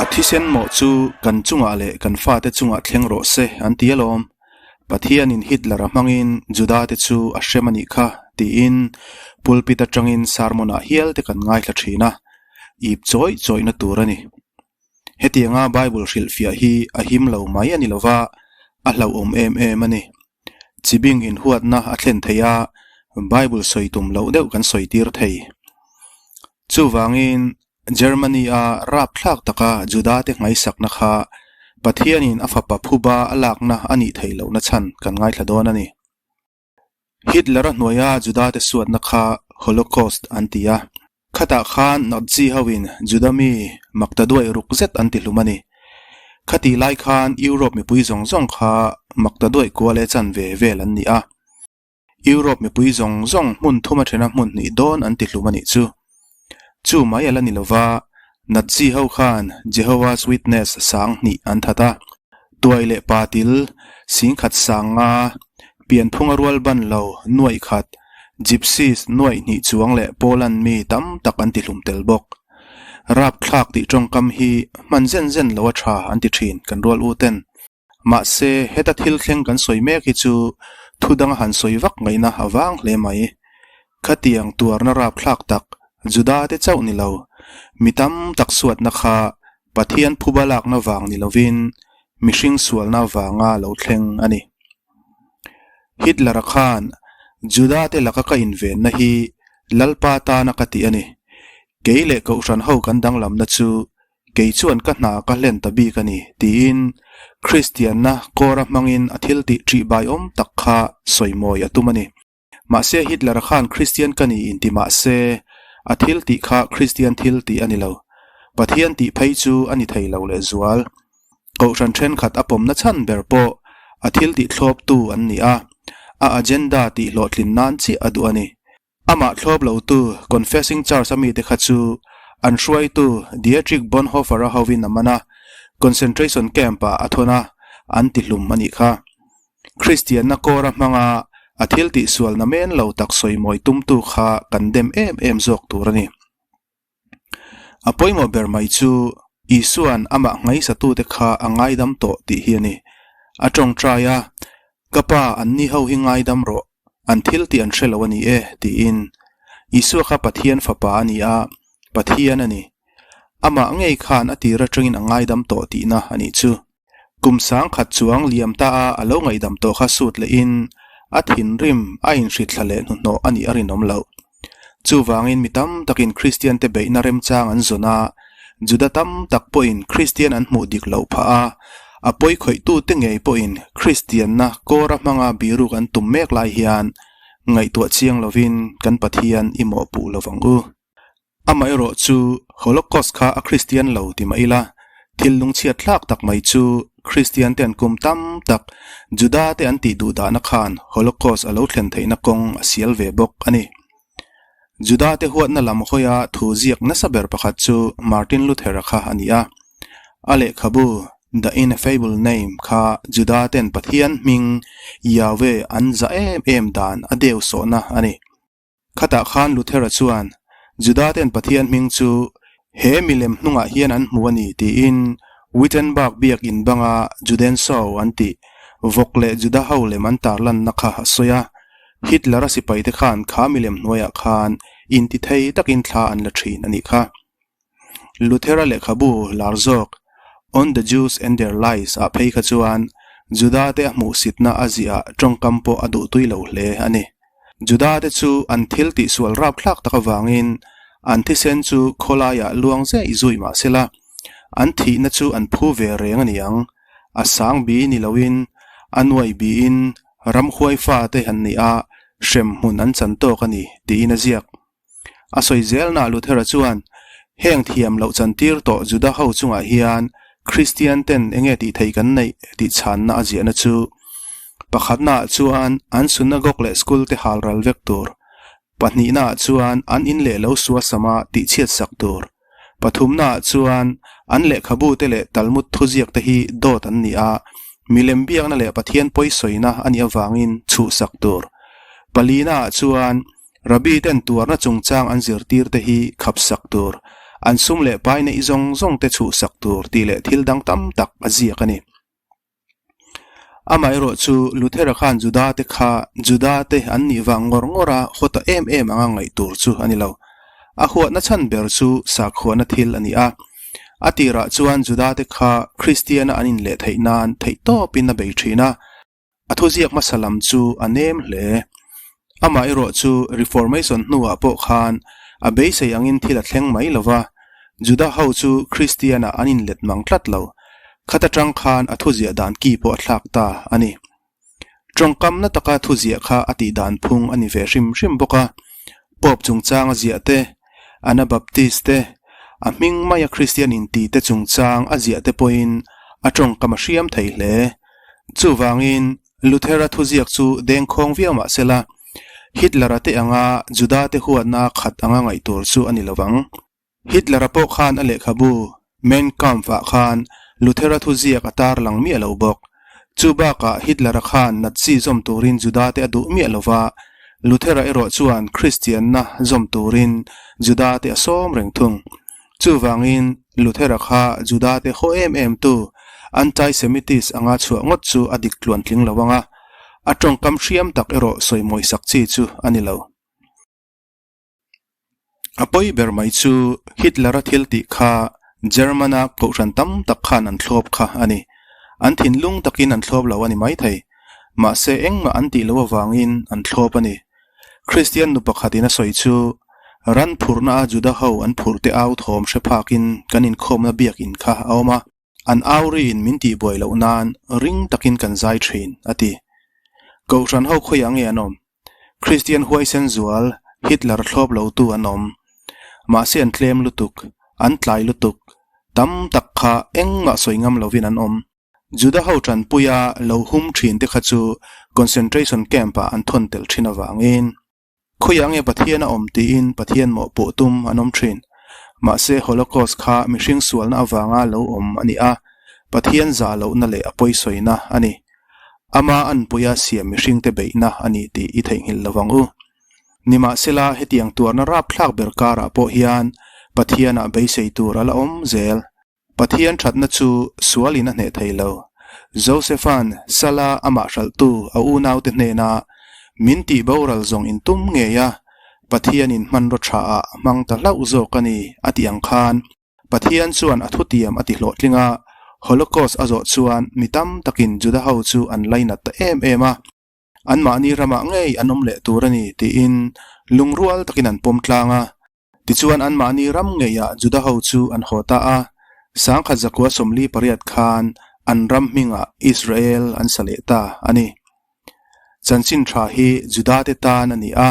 A thisen mawh chu kan chungah leh kan fate chungah thleng rawh se an ti alawm. Pathianin Hitler-a hmangin Juda-te chu a hrem a nih kha tiin pulpit atangin sermon-ah hial te kan ngaithla thin a, ip chawih chawihna tur a ni. Hetianga Bible hrilhfiah hi a him lo mai a ni lova, a hlauhawm em em a ni. Chibing inhuatna a thlen thei a, Bible sawi tum loh deuh kan sawi tir thei. Chuvangin, Germany-a rapthlak taka Juda-te ngaihsakna kha Pathianin a fapa phuba a lakna a nih theih lohna chhan kan ngaithla dawn a ni. Hitler-a hnuaia Juda-te suatna kha Holocaust an ti a. Khatah khan Nazi hoin Juda mi maktaduai ruk zet an ti hlum a ni. Khatih lai khan Europe mipui zawng zawng kha maktaduai kual e chanve vel an ni a. Europe mipui zawng zawng hmun thuma thena hmun hnih dawn an ti hlum a nih chu. Chu mai a la ni lova, Nazi ho khan Jehovah's Witness sang hnih an that a. Tuai leh pa til, singkhat sang nga, pianphunga rual ban lo, nuaih khat, Gypsies nuaih hnih chuang leh Poland mi tam tak an ti hlum tel bawk. Rapthlak tih tawngkam hi hman zen zen lo a tha an ti thin kan rual u ten. Mahse, heta thil thleng kan sawi mek hi chu thu danga han sawi vak ngaihna a vang hle mai. Khatiang tuarna rapthlak tak Juda te chauh ni lo, mi tam tak suatna kha Pathian phuba lakna vang ni lovin mihring sualna vanga lo thleng a ni. Hitler-a khan Juda te laka ka invenna hi Lalpa tana ka tih a ni. Kei leh Kohhran ho kan danglamna chu Kei chuan ka hna ka hlen ta bik a ni, tiin Kristianna kawra hmangin a thil tih ṭihbaiawm tak kha sawimawi a tum a ni. Mahse Hitler-a khan Kristian ka ni inti mah se, a thil tih kha Kristian thil tih a ni lo. Pathian tih phei chu a ni thei lo lehzual. Kohhran ṭhenkhat a pawmna chhan ber pawh a thil tih thlawptu an ni a, a agenda tih hlawhtlin nan chiah a duh a ni. Amah thlawp lotu Confessing Church a mite kha chu an hruaitu Dietrich Bonhoeffer-a hovin a man a, concentration camp-ah a thawn a, an tihlum a nih kha. Kristianna kawra hmanga a thil tihsual namen lo tak sawimawi tumtu kha kan dem em em zawk tur a ni. A pawimawh ber mai chu Isua'n amah ngaihsatute kha a ngaidam tawh tih hi a ni. A tawngtai a, Ka Pa, anni ho hi ngaidam rawh, an thil tih an hre lo a ni e, tiin. Isua kha Pathian Fapa a ni a, Pathian a ni. Amah ngei khan a tir atangin a ngaidam tawh tihna a nih chu. Kum sangkhat chuang liam ta a a lo ngaihdam tawh kha sut lehin a thinrim a inhrithla leh hnuhnawh a nih a rinawm loh. Chuvangin mi tam takin Kristian te beihna remchang an zawn a, Juda tam tak pawhin Kristian an hmuh dik loh phah a, a pawi khawihtute ngei pawhin Kristianna kawra hmanga biruk an tum mek lai hian ngaihtuah chiang lovin kan Pathian i mawhpuh lovang u. Amaherawh chu Holocaust kha a Kristian lo ti mah ila, thil lungchhiat thlak tak mai chu Kristian te an kum tam tak Juda te an tih duh dahna khan Holocaust a lo thlen theihna kawng a sial ve bawk a ni. Juda te huatna lam hawia thu ziak nasa ber pakhat chu Martin Luther-a kha a ni a. A lehkhabu The Ineffable Name kha Juda ten Pathian hming Yahweh an zah em em dan a deuhsawhna a ni. Khatah khan Luthera chuan, Judate'n Pathian hming chu he milem hnungah hian an hmu a ni tiin Wittenberg biakinn banga Judensau an tih vawk leh Juda ho lem an tarlanna kha a sawi a. Hitler-a sipaite khan kha milem hnuaiah khan intithei takin thla an la thin a nih kha. Luthera lehkhabu lar zawk On the Jews and Their Lies ah phei kha chuan Juda-te a hmuhsitna a ziah tawngkam pawh a duhtui lo hle a ni. Juda-te chu an thil tihsual rapthlak tak avangin an thisen chu khawlaiah luang zeh zui mah sela, an thihna chu an phu ve reng a ni ang. A sang bi ni loin a nuai biin ramhuai fate an ni a, hremhmun an chan tawk a ni, tiin a ziak. A sawi zelna Luthera chuan, Heng thiam loh chantir tawh Juda ho chungah hian Kristian ten enge tih theih kan neih tih chhanna a ziahna chu pakhatnaah chuan an synagogue leh school te hal ral vek tur, pahnihnaah chuan an in leh lo suasama tihchhiat sak tur, pathumnaah chuan an lehkhabu te leh Talmud thuziak te hi dawt an ni a, milem biakna leh Pathian pawisawina a nih avangin chhuhsak tur, palinaah chuan Rabbi ten tuarna chungchang an zirtir te hi khapsak tur. An sum leh pai neih zawng zawng te chhuhsak tur tih leh thil dang tam tak a ziak a ni. Amaherawh chu Luthera khan Juda te kha Juda te an nih vang ngawr ngawr a haw ta em em anga ngaih tur chu a ni lo. A huatna chhan ber chu sakhuana thil a ni a. A tirah chuan Juda te kha Kristiana an inleh theih nan theihtawpin a bei thin a. A thuziak hmasa lam chu a nem hle. Amaherawh chu Reformation hnuah pawh khan a beisei angin thil a thleng mai lo va, Juda ho chu Kristianah an inlet mang tlat lo. Khat atang khan a thuziah dan ki pawh a thlak ta a ni. Tawngkamna taka thuziah kha a tih dan phung a ni ve hrim hrim bawk a. Pope chungchang a ziah te, Anabaptist te, a hming maia Kristian inti te chungchang a ziah te pawhin a tawngkam a hriam thei hle. Chuvangin, Luthera thuziak chu dengkhawng viau mah sela, Hitler-a te anga Juda-te huatna a khat anga ngaih tur chu a ni lo vang. Hitler-a pawh khan a lehkhabu Mein Kampf-ah khan Luthera thuziak a tar lang miah lo bawk. Chu bakah Hitler-a khan Nazi zawm turin Juda-te a duh miah lo va, Luthera erawh chuan Kristianna zawm turin Juda-te a sawm reng thung. Chuvangin, Luthera kha Juda-te haw em em tu, anti-Semitist anga chhuah ngawt chu a dik tluan tling lo ang a, a tawngkam hriam tak erawh sawi mawisak chi chu a ni lo. A pawi ber mai chu Hitler-a thil tih kha German-a kohhran tam tak khan an thlawp kha a ni. An thinlung takin an thlawp lo a ni maithei. Mahse engmah an tih loh avangin an thlawp a ni. Kristian nu pakhatin a sawi chu, Ran phurhna a Juda ho an phurhte au thawm hre phakin kan inkhawmna biakin kha a awm a. An au riin min tihbuai loh nan ring takin kan zai thin, a ti. Kohhran ho khawiah nge an awm? Kristian huaisen zual Hitler thlawp lotu an awm. Mahse an tlem lutuk, an tlai lutuk, tam tak kha engmah sawi ngam lovin an awm. Juda ho tanpuia lo hum thin te kha chu concentration camp-ah an thawn tel thin avangin. Khawiah nge Pathian a awm tiin Pathian mawhpawh tum an awm thin. Mahse Holocaust kha mihring sualna avanga lo awm a ni a, Pathian zah lohna leh a pawisawina a ni. Ama anpuia siam mihringte beihna a ni tih i theihnghilh lo vang u. Nimahsela hetiang tuarna rapthlak ber karah pawh hian Pathianah beisei tur a la awm zel. Pathian thatna chu sualin a hneh thei lo. Josepha'n Sala amah hralhtu a unaute hnena min tih boral zawng in tum ngei a, Pathianin hmanraw tha ah a hmang ta hlauh zawk a ni a tih ang khan Pathian chuan a thutiam a ti hlawhtling a, Holocaust a zawh chuan mi tam takin Juda ho chu an lainat ta em em a. Anmahni ramah ngei an awm leh tur a ni tiin lungrual takin an pawm tlang a. Tichuan anmahni ram ngeiah Juda ho chu an haw ta a, sangkhat zakua 48 khan an ram hmingah Israel an sa leh ta a ni. Chanchin tha hi Juda te tan a ni a,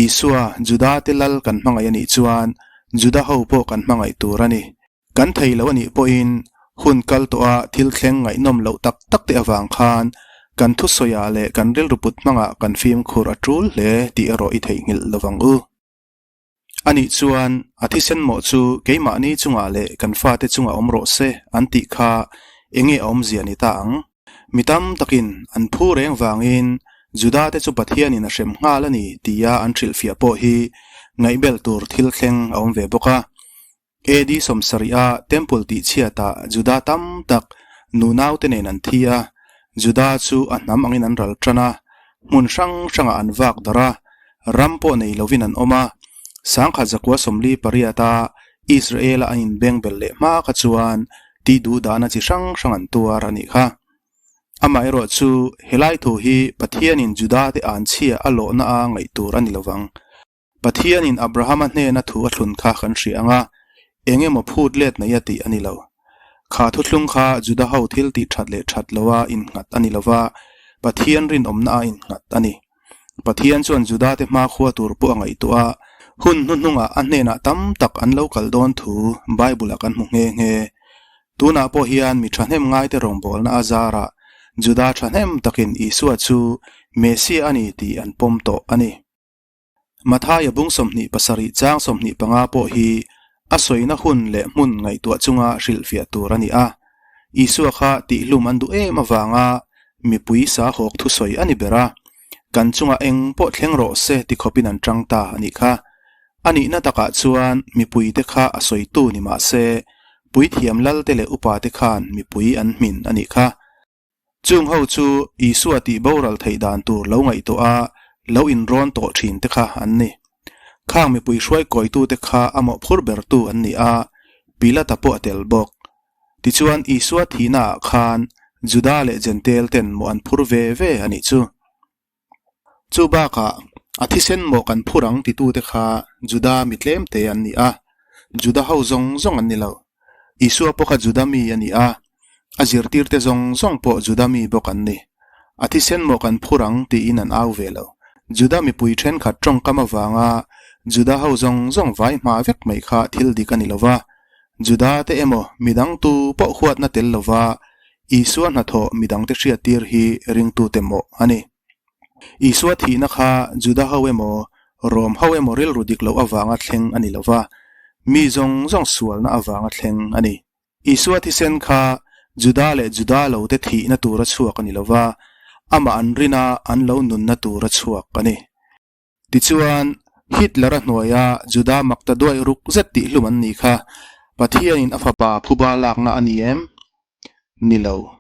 Isua Juda te lal kan hmangaih a nih chuan Juda ho pawh kan hmangaih tur a ni. Kan thei lo a nih pawhin hun kal tawha thil thleng ngaihnawm loh tak tak te avang khan kan thusawiah leh kan rilru put hmangah kan fimkhur a tul hle tih erawh i theihnghilh lovang u. Anih chuan a thisen mawh chu keimahni chungah leh kan fate chungah awm rawh se an tih kha enge a awmzia ni ta ang? Mi tam takin an phu reng vangin Judate chu Pathianin a hrem nghal a ni tia an hrilhfiah pawh hi ngaihbel tur thil thleng a awm ve bawk a. AD 70 a Temple tihchhiatah Juda tam tak nunaute nen an thi a, Juda chu a hnam angin an ral tan a, hmun hrang hrangah an vak darh a, ram pawh nei lovin an awm a. 1000 zakua 48 a Israel-a an inbengbel leh hma kha chuan tihduhdahna chi hrang hrang an tuar a nih kha. Amaherawh chu helai thu hi Pathianin Judate anchhia a lawhna a ngaih tur a ni lovang. Pathianin Abrahama hnena thu a thlun kha kan hria ang a, eng emaw phut let nei a tih a ni lo. Kha thuthlung kha Juda ho thil tih that leh that loa innghat a ni lo va, Pathian rinawmna a innghat a ni. Pathian chuan Judate hmakhua tur pawh a ngaihtuah a, hun hnuhnungah a hnenah tam tak an lo kal dawn thu Bible-ah kan hmu nghe nghe. Tunah pawh hian mi thahnem ngaite rawngbawlna a zarah Juda thahnem takin Isua chu Messiah a ni tih an pawm tawh a ni. Mathaia bung 27 chang 25 pawh hi a sawina hun leh hmun ngaihtuah chunga hrilhfiah tur a ni a. Isua kha tihlum an duh em avanga mipui sa hawk thusawi a ni ber a, kan chungah eng pawh thleng rawh se ti khawpin an tang ta a nih kha. A nihna takah chuan mipuite kha a sawitu ni mah se, puithiam lalte leh upate khan mipui an hmin a nih kha. Chung ho chu Isua tih boral theih dan tur lo ngaihtuah a, lo inrawn tawh thin te kha an ni. Khang mipui hruaikawitute kha a mawhphur bertu an ni a, Pilata pawh a tel bawk. Tichuan Isua thihnaah khan Juda leh Jentail ten mawh an phur ve ve a nih chu. Chu bakah a thisen mawh kan phur ang titute kha Juda mi tlemte an ni a, Juda ho zawng zawng an ni lo. Isua pawh kha Juda mi a ni a, a zirtirte zawng zawng pawh Juda mi bawk an ni. A thisen mawh kan phur ang tiin an au ve lo. Juda mipui thenkhat tawngkam avanga Juda ho zawng zawng vai hma vek mai kha thil dik a ni lo va, Juda te emaw midang tu pawh huatna tel lova Isua hnathawh midangte hriattir hi ringtute mawh a ni. Isua thihna kha Juda ho emaw Rom ho emaw rilru dik loh avanga thleng a ni lo va, mi zawng zawng sualna avanga thleng a ni. Isua thisen kha Juda leh Juda lote thihna tura chhuak a ni lo va, amah an rina an lo nunna tura chhuak a ni. Tichuan, Hitler-a hnuaia Juda makta duaih ruk zet tih hlum an nih kha Pathianin a fapa phuba lakna a ni em? Ni lo.